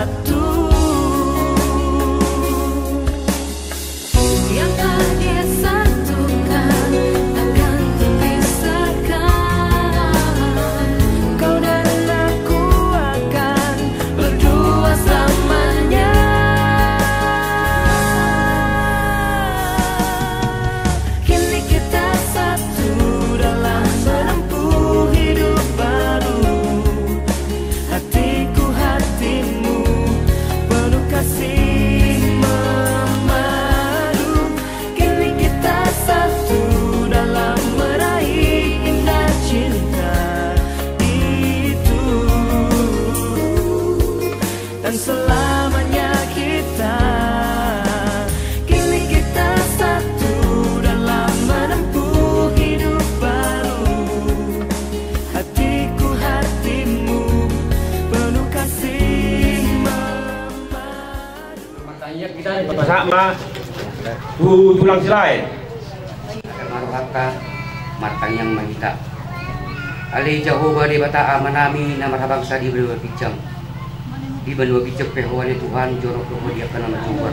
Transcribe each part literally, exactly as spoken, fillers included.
Yang telah Dia satukan takkan terpisahkan. Kau dan aku akan berdua selamanya. Kini kita satu dalam menempuh hidup baru. Hatiku hatimu penuh kasih memadu. Kini kita satu dalam meraih indah cinta itu. Dan selamanya kita, kini kita satu dalam menempuh hidup baru. Hatiku hatimu penuh kasih memadu. Pasahat ma tu tulang si lae. Marhata martangiang ma hita. Ale Jahowa Debata Amanami na marhabangsa di banua ginjang. Di banua ginjang pe Ho ale Tuhan, jonok do Ho di angka na marjubar.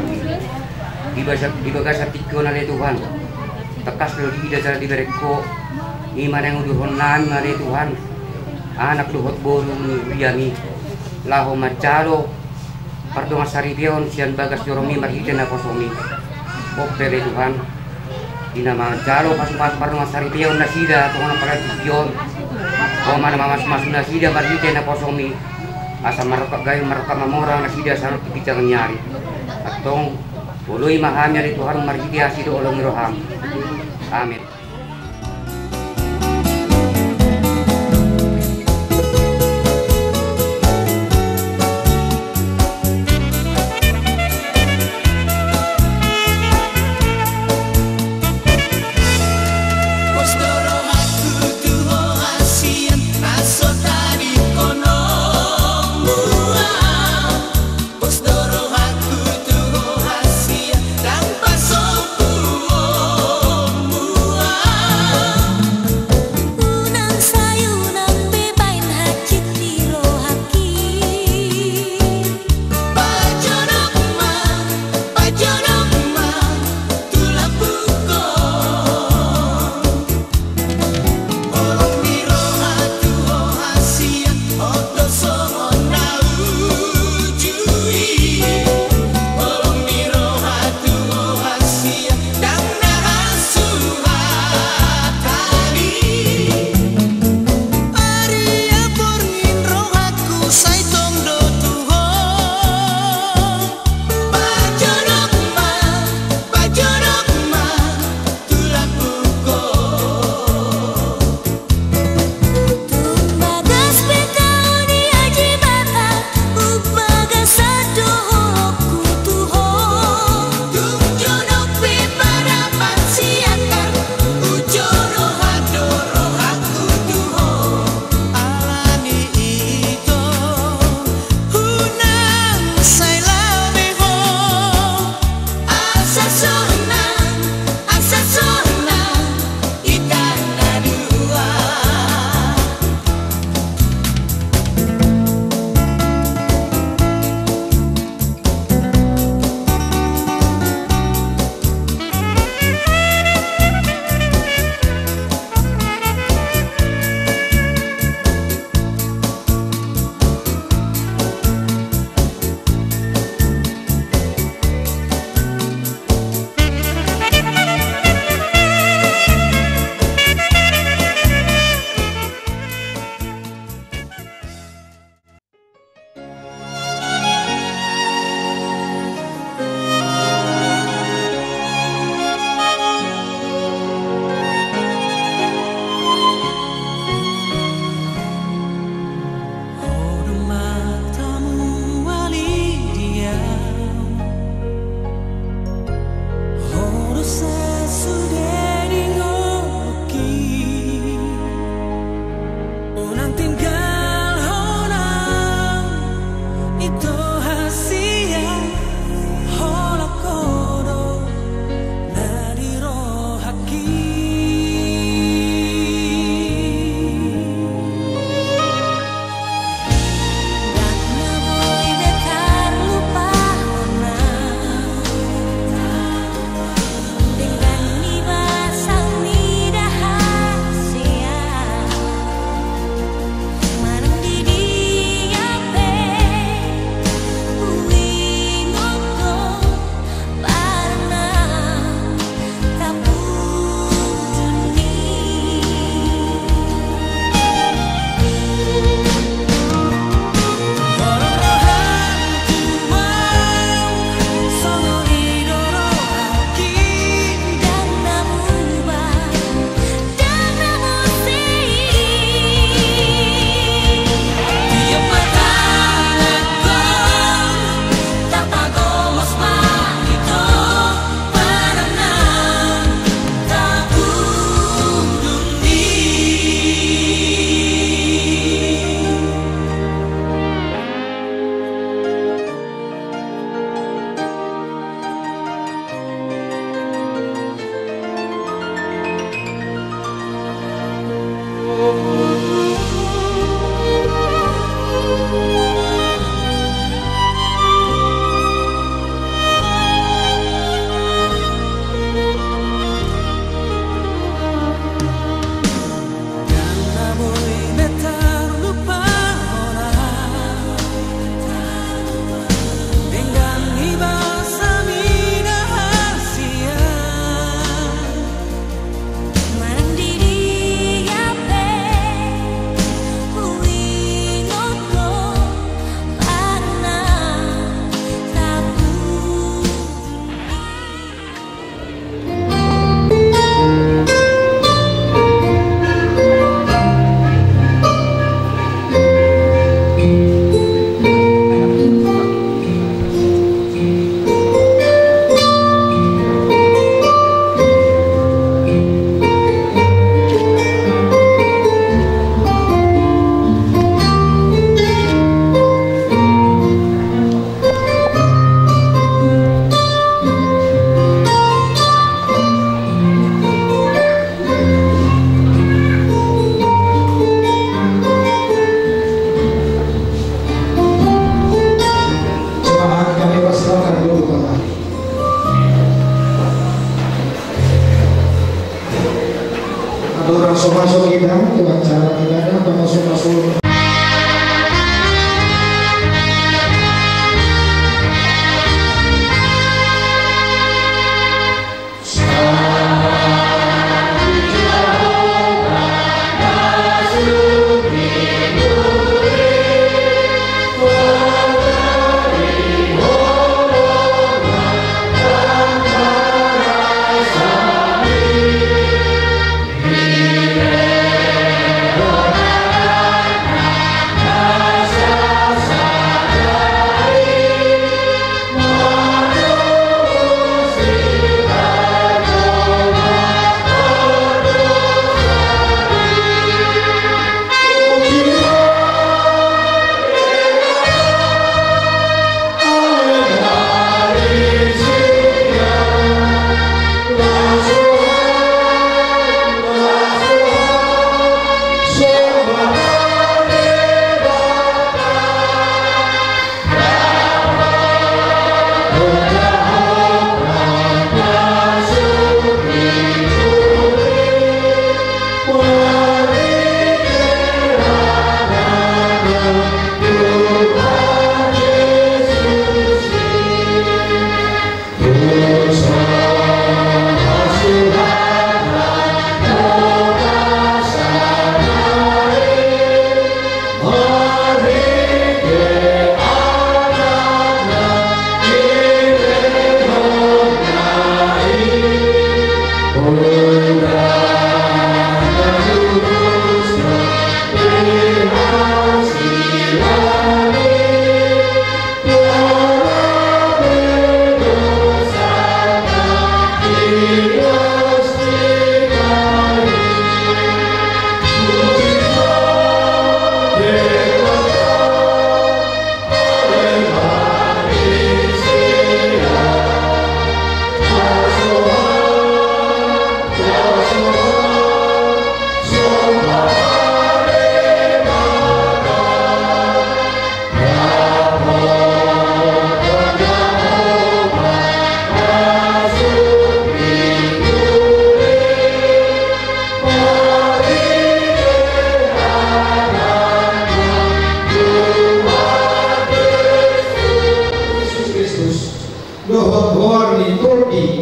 Di bagasan, di bagasan tingki on ale Tuhan, tangkas do diida jala dibereng Ho. I ma naeng uduhon nami ale Tuhan, anak dohot boru ni huriami, laho manjalo pardongansaripeon sian bagas joroMi marhite naposoMi. On pe ale Tuhan, di na manjalo pasupasu pardongansaripeon nasida tongon apala tingki on, Ho ma na mamasumasu nasida marhite naposoMi, asa marrongkap gabe marrongkap mamora nasida sahat tu ginjang ni ari. Antong oloi ma hami ale Tuhan marhite asi dohot holong ni rohaM. Amen.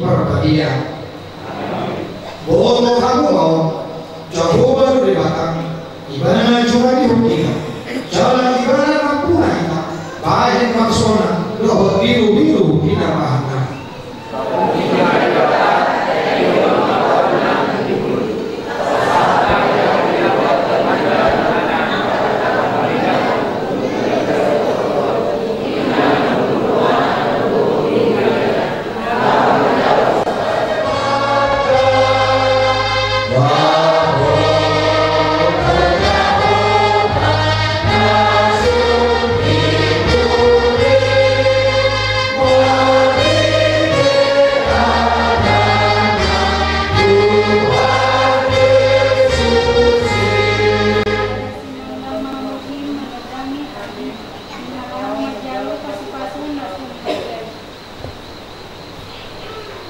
Parbadia. Boto hamu ma on, Jahowa do Debata, Ibana jumadi hita, jala Ibana nampuna hita, bahen bangsona dohot birubiru hinarbahanna.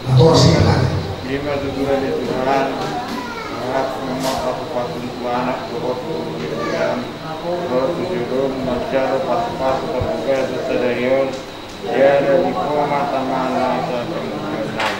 Mator singkatan. Ima tutu di Tuhan, harap memang pasupasu tu anak dohot tu Tuhan, dohot tu jolom manjalo pasupasu pasupasu sadarion, jala di koma tamana sa pengujungan.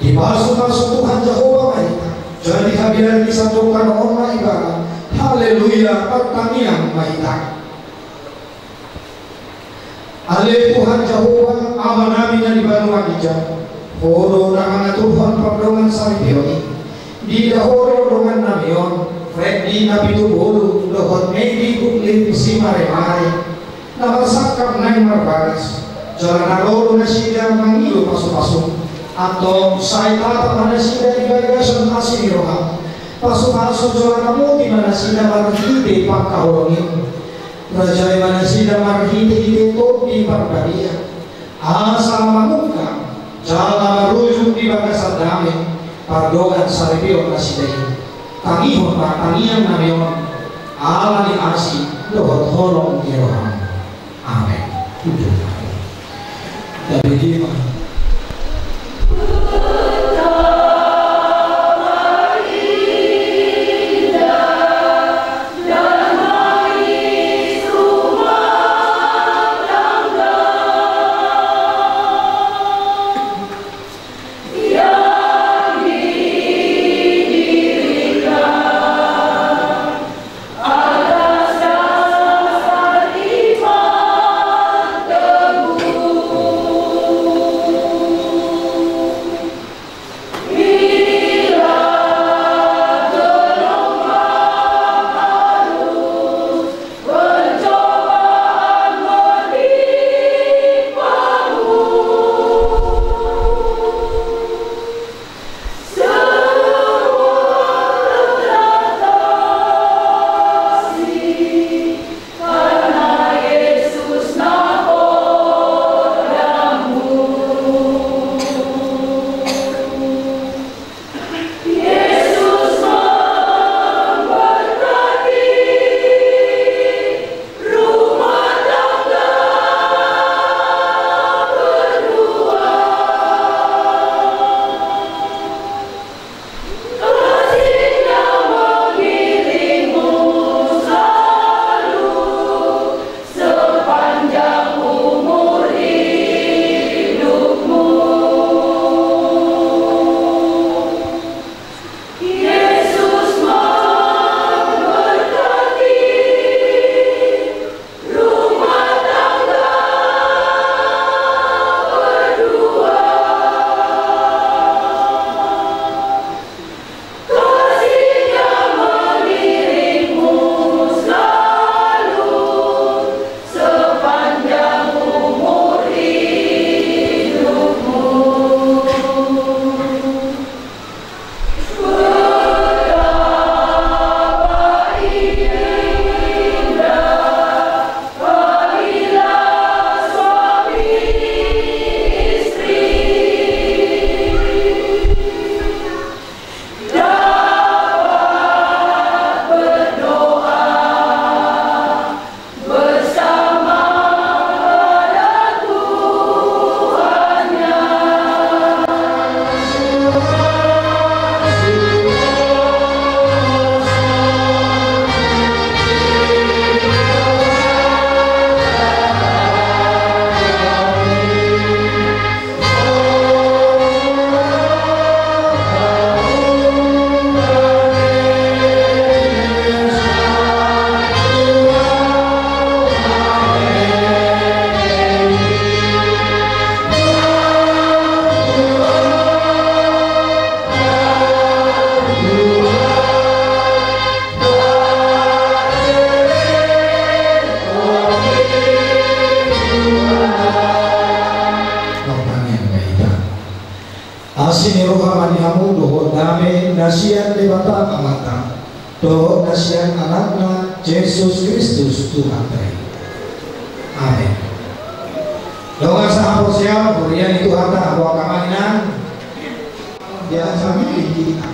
Dipasupasu Tuhan Jahowa ma hita, jadi habiar ni sandok harajaon ma Ibana. Haleluya, martangiang ma hita. Ale Tuhan Jahowa, Amanami na di banua ginjang, Ho do na mangaturhon pardongan saripeon i. Diida Ho do dongannami on, Freddy Napitupulu dohot Medi Guglim Simaremare, na marsangkap naeng marbagas, jala na ro do nasida mangido pasupasu. Antong sai tatap ma nasida di bagasan asi ni roham. Pasupasu jala ramoti ma nasida marhite pangkaholongan i. Rajai ma nasida marhitehite Tondi Parbadia, asa mamungka jala marujung di bagasan dame pardongan saripeon nasida i. Tangihon ma tangiangnami on ala ni asi dohot holong ni roham. Amen. Tabege ma. Debata Amanta, dohot na sian Anakna Jesus Kristus Tuhanta i. Amen. Dongan sahaporseaon, huria ni Tuhanta, hamu angka amang inang, dia kami kita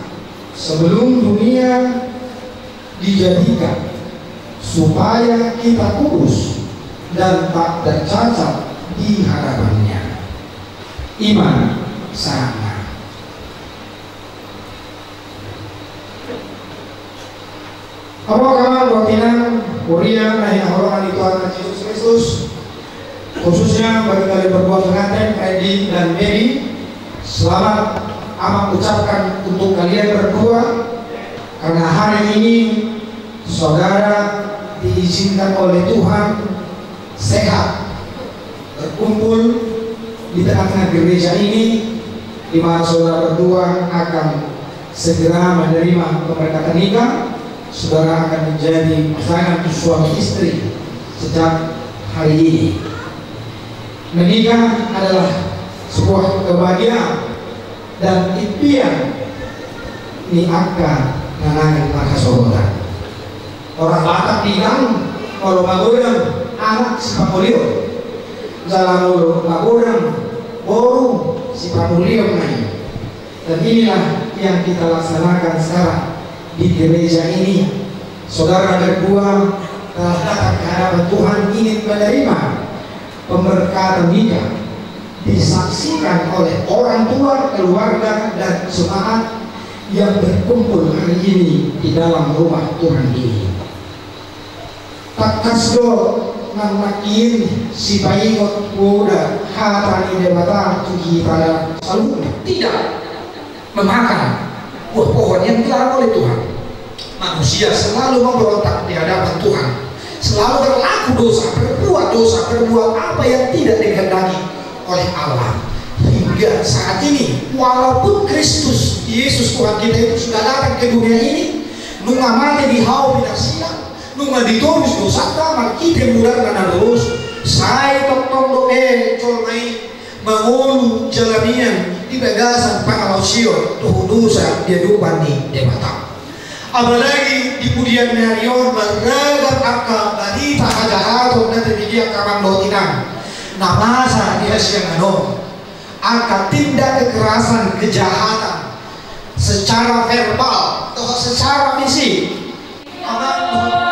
sebelum dunia dijadikan, supaya kita kudus dan tak tercacat di hadapan-Nya. I ma sahatna. Hamu angka amang dohot inang, huria na hinaholongan ni Tuhanta Jesus Kristus, khususnya bagi kalian berdua pengantin, Edi dan Medi, selamat Amang ucapkan untuk kalian berdua, karena hari ini saudara diizinkan oleh Tuhan sehat, berkumpul di tengah-tengah gereja ini, di mana saudara berdua akan segera menerima pemberkatan nikah. Saudara akan menjadi pasangan suami istri sejak hari ini. Menikah adalah sebuah kebahagiaan dan impian ni angka na naeng marhasohotan. Orang Batak bilang, molo magodang anak sipamulion, jala molo magodang boru sipamulion ma i. Dan inilah yang kita laksanakan sekarang di gereja ini. Saudara berdua telah datang ke hadapan Tuhan, ingin menerima pemberkatan nikah, disaksikan oleh orang tua, keluarga, dan jemaat yang berkumpul hari ini di dalam rumah Tuhan ini. Tangkas do nang nangkin sipaingot poda hata ni Debata tu hita saluhutna. Tidak memakan buah pohon yang dilarang oleh Tuhan. Manusia selalu memberontak di hadapan Tuhan, selalu berlaku dosa, berbuat dosa, berbuat apa yang tidak dikehendaki oleh Allah. Hingga saat ini, walaupun Kristus Yesus Tuhan kita itu sudah datang ke dunia ini, nunga mate di hau pinarsilang, nunga ditobus dosanta marhite mudarna na torus, sai tongtong dope jolma i mangolu jala mian di bagasan pangalaosion dohot dosa di adopan ni Debata. Apalagi di pudian ni ari on marragam angka barita hajahaton na tabege angka amang dohot inang na masa di hasiangan on. Angka tindak kekerasan, kejahatan secara verbal atau secara fisik. Amang dohot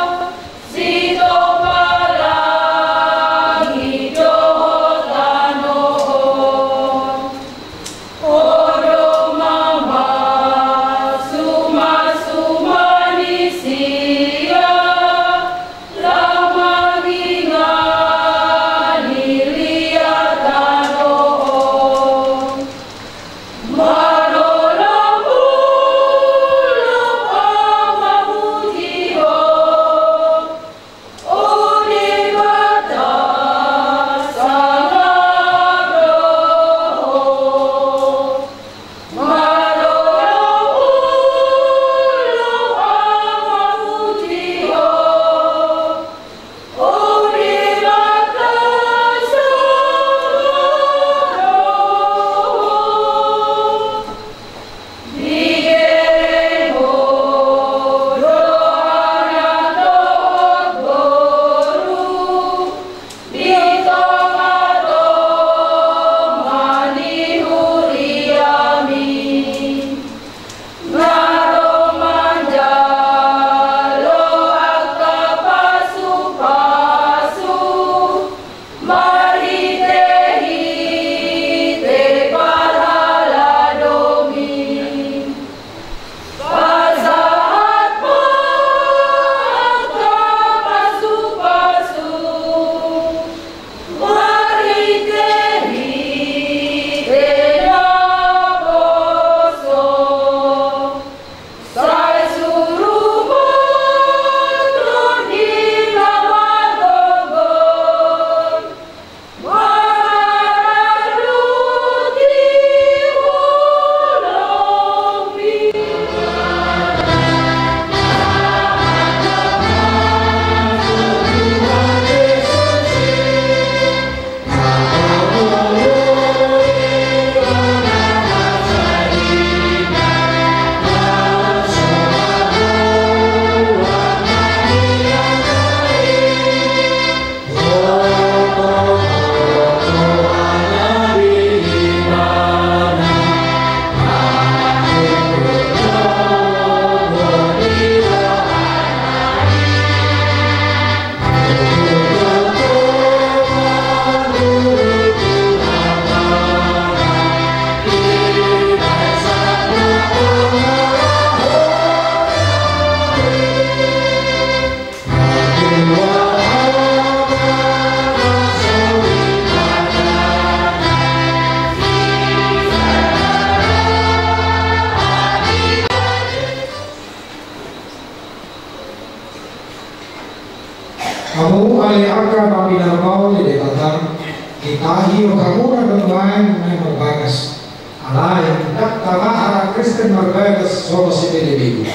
Hamu ale angka na pinarmaol ni Debata, ditahi rohamuna do nuaeng na marbagas. Alai ndang tama halak Kristen marbagas songon sipelebegu.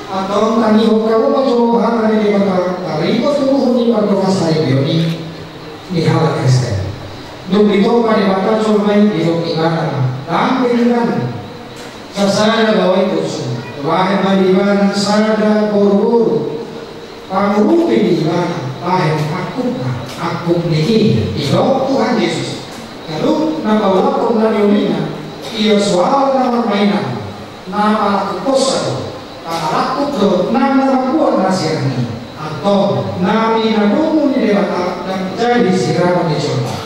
Antong tangihon hamu ma jolo hata ni Debata, taringot tu uhum ni pardongansaripeon i ni halak Kristen. Dung ditompa Debata jolma i, didok ibana ma, ndang be inang sasada baoa i porsum. Bahen ma di ibana sada boruboru pangurupi ni ibana, bahen angkupna, angkup ni i, didok Tuhan Jesus. Ganup na paulakhon na niulina, ia so au na marmainan, na mangalangkuphonsa do, mangalangkup do nang na mambuat na sirang i. Antong na pinadomu ni Debata ndang jadi sirangon ni jolma.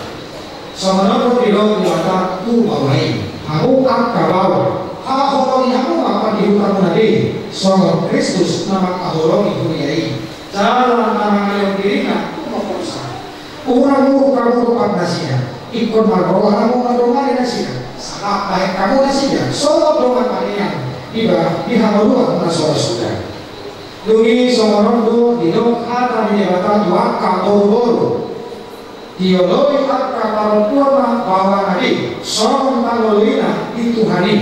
Songon on do didok Debata tu baoa i, hamu angka baoa, haholongi hamu ma pandihutamuna be, songon Kristus na mangkaholongi huria i, jala na mangalehon dirina tu pangkorhon. Unang muruk hamu dompak nasida, ingkon marroha hamu mandongani nasida, sangap bahen hamu nasida songon dongan manean di ba-, di hangoluan na so ra suda. Dung i songon on do didok hata ni Debata tu angka boruboru. Dioloi angka parompuan ma baoana be songon pangoloina di Tuhan i.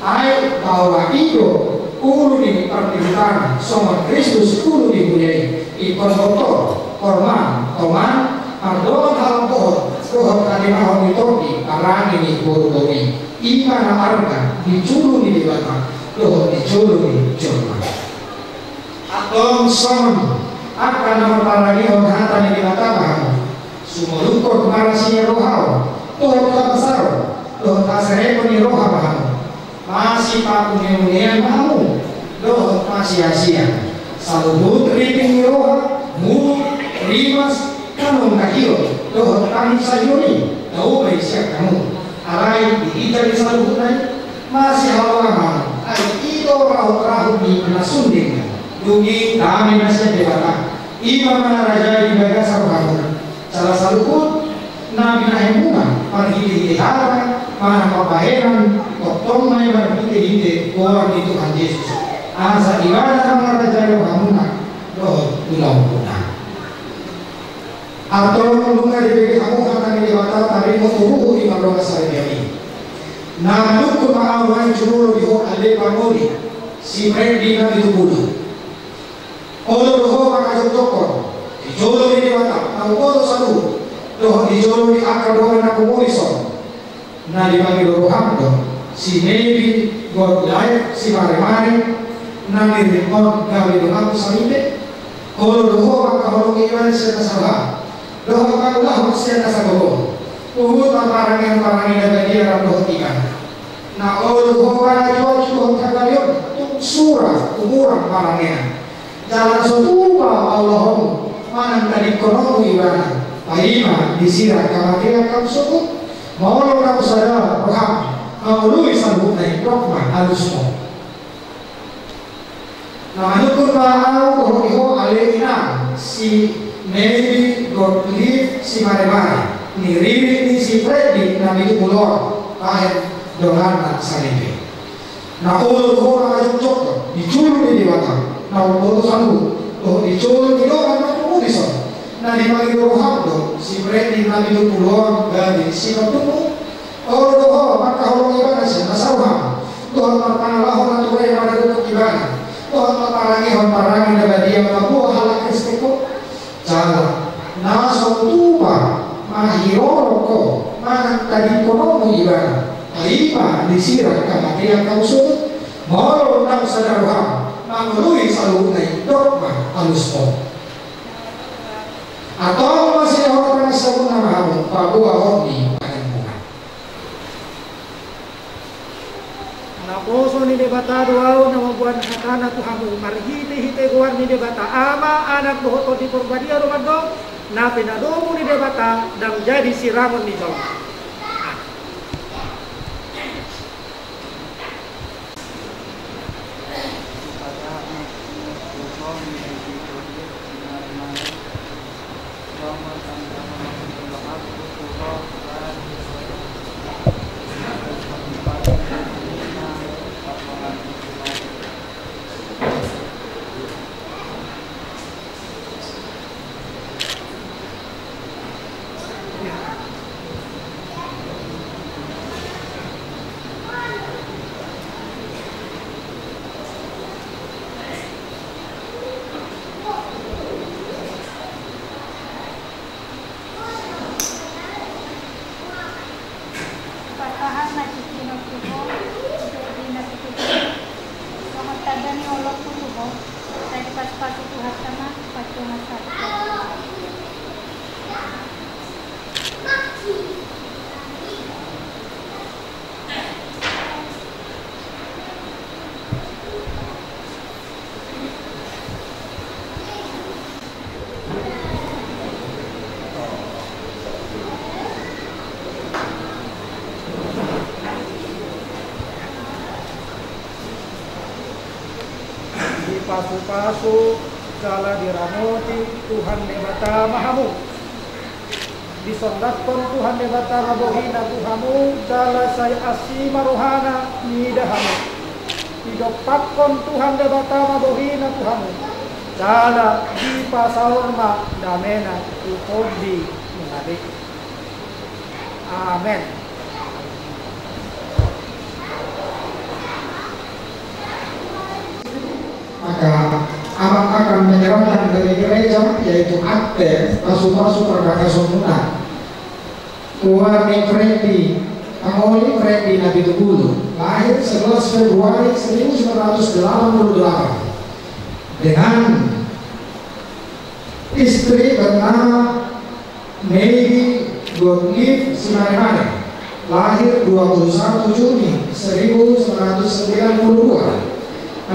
Ai baoa i do ulu ni parpintaran, songon Kristus ulu ni huria i. Ingkon botor, hormat, toman, mardongan halambohon dohot hadengahon ni tondi parange ni boruboru i. I ma na arga di jolo ni Debata dohot di jolo ni jolma. Antong songon angka na marparangehon hata ni Debata ma hamu. Sumolungkot ma rasina roham dohot habasaron dohot haserepon ni roha ma hamu. Masipauneunean ma hamu dohot masiasian. Saluhut riting ni roha, muhut, rimas, hanon na hiol dohot hahisahion i tauba i sian hamu. Alai di hita di saluhutna i, masihaholongan ma hamu. Ai i do rahut-rahut ni na sunding. Dung i dame na sian Debata, i ma na mangarajai di bagasan rohamuna. Jala saluhut na binahenmuna marhitehite hata manang pambahenan, tongtong ma i marhitehite goar ni Tuhan Jesus, asa ibana na mangarajai rohamuna dohot ulaonmuna. Antong nunga dibege hamu hata ni Debata taringot tu uhum ni pardongansaripeon i. Na manungkun ma ahu nuaeng jumolo di ho ale pangoli, si Freddy na pitu pulu. Olo do ho mangajongjongkon di jolo ni Debata na umboto saluhut dohot di jolo ni angka dongan na humurus on. Na dipangido roham do si Maybe God Life Simaremare na nirimhon gabe donganmu saripe. Olo do ho mangkaholongi ibana sian nasa roha dohot mangulahon sian nasa gogo. Huhut ma parangehon parange na badia rap dohot ibana. Na olo do ho mangajuagu dohot hagaleon tung sura umurang parangena. Jala so tupa paulahonmu manang tadingkononmu ibana, paima di sirang hamatean hamu sogot. Molo naung sada roham mangoloi saluhutna i, dok ma alusmu. Na manungkun ma ahu dohot di ho ale inang, si Maybe God Life Simaremare, ni ririt ni si Freddy na pitu pulu on, bahen donganna saripe. Na olo do ho mangajongjongkon di jolo ni Debata na umboto saluhut dohot di jolo ni dongan na humurus on. Na dipangido roham do si Freddy na pitu pulu on gabe sipandumu. Olo do ho mangkaholongi ibana sian nasa roham dohot marpangalahon na ture maradophon ibana dohot marparangehon parange na badia mamboan halak Kristen ho. Jala na so tupa mangirorok ho manang tadingkononmu ibana, paima di sirang hamatean hamu sogot. Molo naung sada roham mangoloi saluhutna i, dok ma alusmu. Antong masihaholongan saluhutna ma hamu paboahon ni panengguna. Naposo ni Debata do ahu na mamboan hatana tu hamu marhitehite goar ni Debata Ama, Anak dohot Tondi Porbadia do mandok, na pinadomu ni Debata ndang jadi sirangon ni jolma. Dipasupasu jala diramoti Tuhan Debata ma hamu. Disondangkon Tuhan Debata ma bohina tu hamu jala sai asi ma rohana mida hamu. Didompakkon Tuhan Debata ma bohina tu hamu jala dipasaor ma damena tu tondi muna be. Amen. Maka Abang akan menyerahkan dari gereja, yaitu akte pasupasu parbagason muna. Keluar ni Freddy, Pangoli Freddy Napitupulu, lahir sebelas Februari seribu sembilan ratus delapan puluh delapan, dengan istri bernama Maybe Gottlieb Simaremare, lahir dua puluh satu Juni seribu sembilan ratus sembilan puluh dua,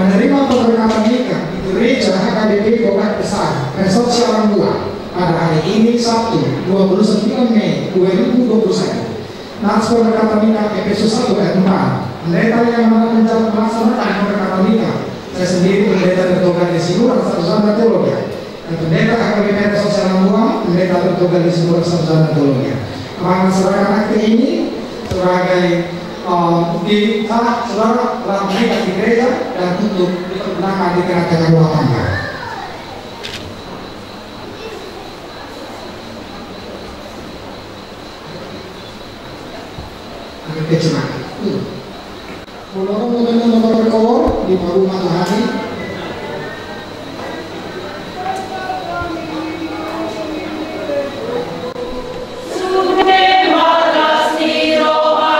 menerima pemberkatan nikah di Gereja H K B P Bokat Besar, Resort Sialang Dua, pada hari ini, Sabtu, dua puluh sembilan Mei dua ribu dua puluh satu. Nats pemberkatan nikah, Efesus satu ayat empat. Pendeta yang akan menja-, melaksanakan pemberkatan nikah, saya sendiri, Pendeta Bertoga di Sinuar, Sarjana Teologi. Dan Pendeta H K B P Resort Sialang Dua, Pendeta Bertoga di Sinuar, Sarjana Teologi. Akan serahkan akte ini sebagai, eh, bukti sah saudara telah menikah di gereja dan untuk dipergunakan di tengah-tengah rumah tangga. Agak kecil, Pak. Hmm. Molo ro muna na mator kor di paru mata hati. Sude marlas ni roha,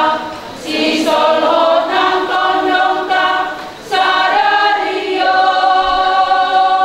sisolhot nang tondongta, sadari on.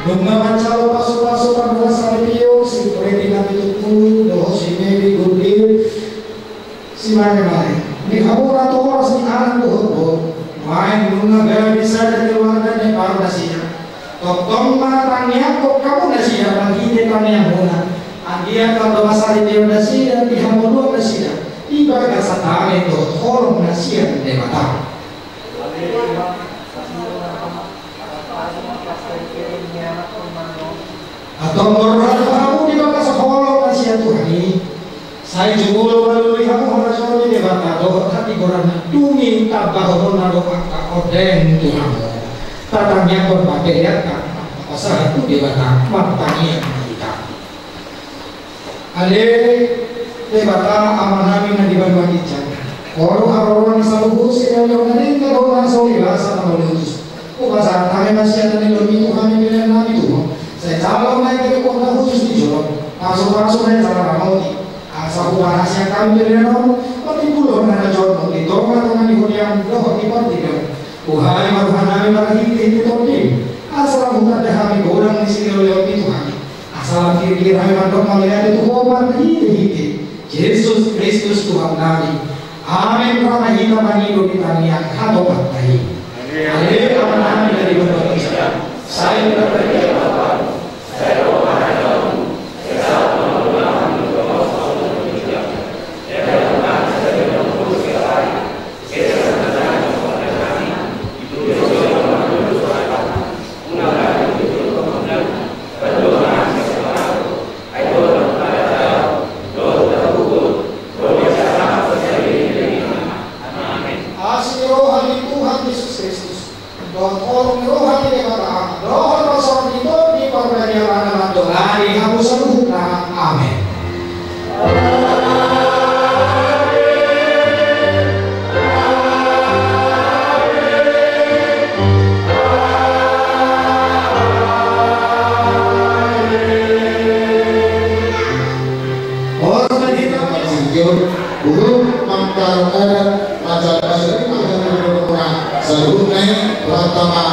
Nunga manjalo pasupasu pardomuan saripeon, si Fredi na pitu pulu dohot si Medi Gurgir, si Mare Mare. Di hamu na torop ni anak dohot boru, nuaeng nunga gabe sada keluarga na parnasida. Tongtong ma tangiangkon hamu nasida marhite tangiangmuna. Anggiat tardongan saripeon nasida di hangoluan nasida di bagasan dame dohot holong na sian Debata. Antong borhat hamu di bagasan holong na sian Tuhan i. Sai jumolo malului hamu harajaon ni Debata dohot hatigoranna, dung i tambahononna do angka ondeng tu hamu. Tatangiangkon ma pelean ta, pasahat tu Debata, martangiang ma hita. Ale Debata Amanami na di banua ginjang, Ho do haroroan ni saluhut silehonlehon na denggan dohot na so dewasa na mauliutus. Hupasahat hami ma sian na nilehonMi tu hami pelean nami tu Ho. Sai jalo ma i ketuhon na hushus di jolom, pasupasu na jala ramoti. Asa huparhasiat hami pelean on, patimbulhon harajaonMu di tongatonga ni huriaM dohot di portibi on. Buhai ma roha nami marhitehite TondiM, asa lam hutanda hami godang ni silehonlehonMi tu hami. Asa lam hirhir hami mandok mauliate tu Ho marhitehite Jesus Kristus Tuhan nami. Amen. Ra ma hita mangido di tangiang hatopanta i. Ale Amanami na di banua ginjang, sai martangiang ma Ho. Asi ni roha ni Tuhan Jesus Kristus, dohot holong ni roha ni Debata Ama, dohot parsaoran ni Tondi Parbadia ma na mandongani hamu saluhutna. Amen. Hos na hita. Burung mangkaro ada masalah pasir. Saluhutna i, Tuhan tama.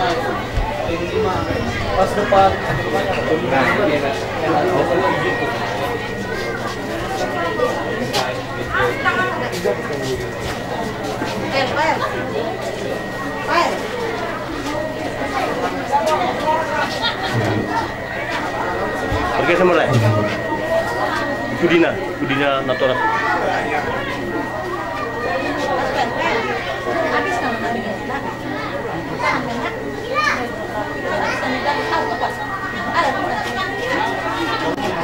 Pas depan. Oke, sama lah. Pudina, pudina natural.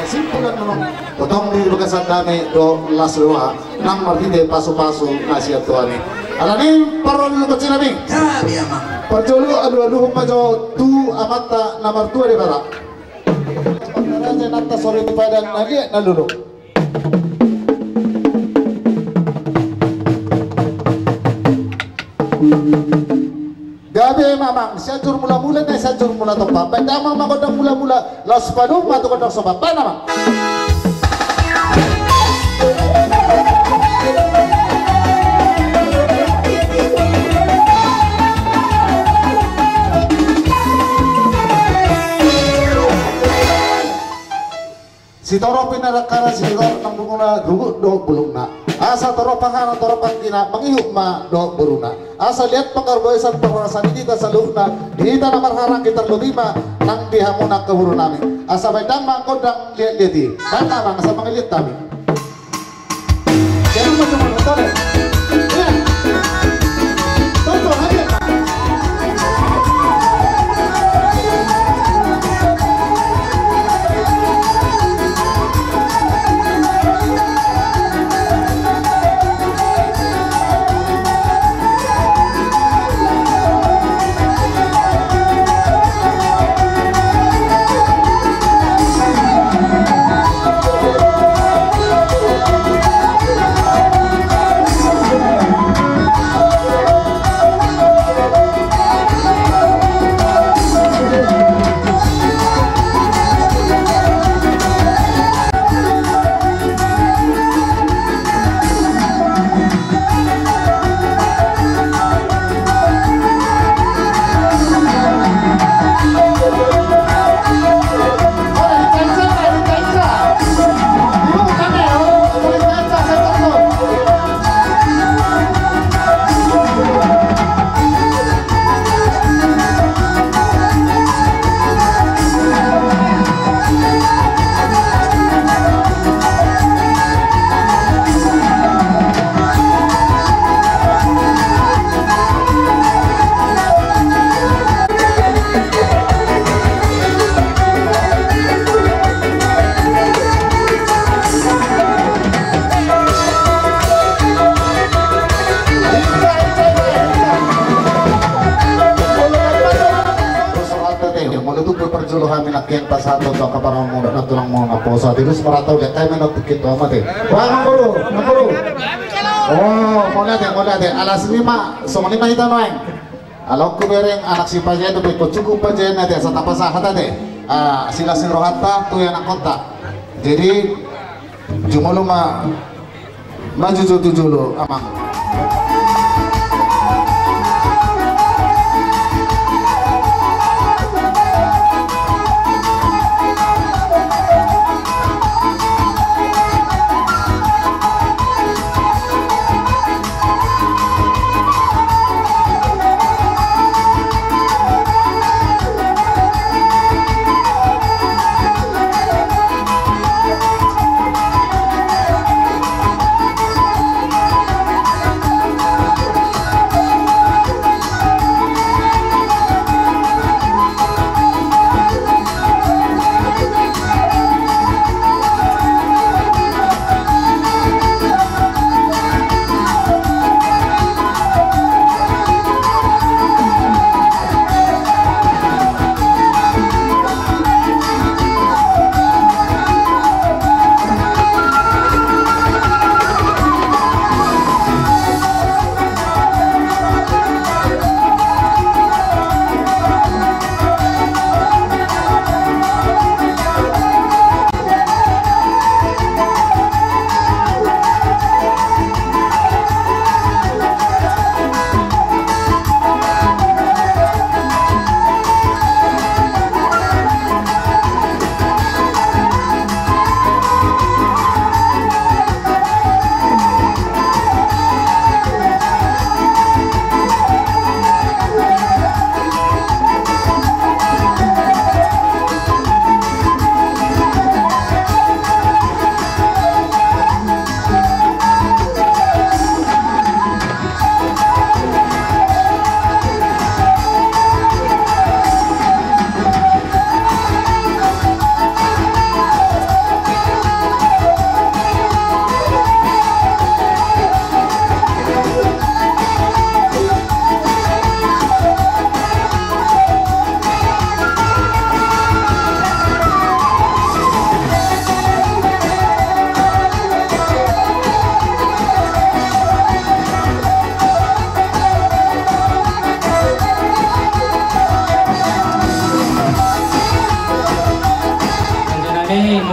Simpulan memang potong di bagasan dame do las roha nang marhite pasu-pasu na sian Tuhan i. Alani parro dulu kecil nami. Parjolo alu-alu ma jo tu amanta na martua di bara. Raja nanta sore di padang na liat na lolo. Gabe ma amang, Sianjur Mula-mula, na Sianjur Mula Tompa. Baen damang ma gondang mula-mula, laos padomu ma tu gondang somba. Baen amang. Sitorop i na rangkana, sitorop nang bulungna, rugut dohot bulungna. Asa torop hahana, torop anggina, mangihut ma dohot boruna. Asa liat pangkarboesan, parhorasan i di hita saluhutna, di hita na marhahaanggi, tarlobi ma nang di hamu nang angka boru nami. Asa baen damang gondang liat-liat i. Baen damang asa mangaliat hami. Molo tung pe parjolo hami nangkin pasahathon tu angka paromuna, tulang muna poso, ate, dos marata ulian, tai main otik itu amat, eh. Wah, nang boru, nang boru. Oh, mauliate, mauliate. Alas ni ma, songon i ma hita nuaeng. Ala on hubereng anak sipajae dope, ingkon cukup pajae na, ate, asa tapasahat, ate. Ah, silas ni rohanta tu ianakhonta. Jadi, jumolo ma, maju jo tu jolo, amang.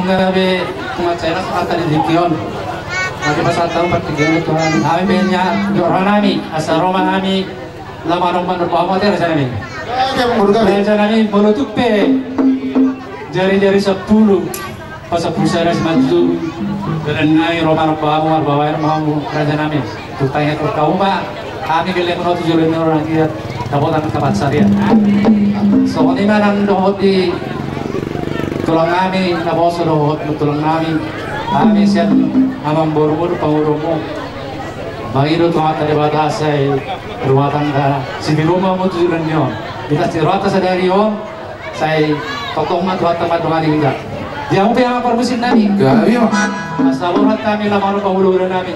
Gabe, umat saya rasa kata di tingki on. Mari pasahat tahu partingkian Tuhan. Hami pe nian, dohot roha nami, asa ro ma hami, laho manomba-nomba hamu ate raja nami. Raja nami, molo tung pe jari-jari sampulu, pasampulu sada simanjujung. Dalan nai ro manomba hamu, marbaen ma hamu raja nami. Tung tangiangkon hamu ma, hami gellengkon tu jolo ni on, anggiat dapotan na pansarian. Songon i ma nang dohot di tulang nami, naposo dohot tulang nami. Hami sian amangborumu dohot pamorumu, mangido tu Amanta Debata sai rumah tangga sitiruon ma hamu tu jolo ni on. Di atas ni rohanta sadari on, sai tongtong ma Tuhanta mandongani hita. Di hamu pe amang parmusik nami. Gabe ma. Asa borhat hami laho manomba hulahula nami.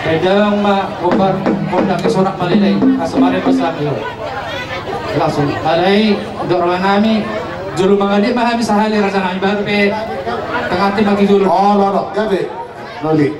Baen damang ma gombar, gondang ni sonak maleleng, asa maremma sahali on. Langsung. Alai, dohot roha nami, jolo mangaliat ma hami sahali raja nami, baru pe tangihon ma tu jolo. Olo, olo, gabe. Noli.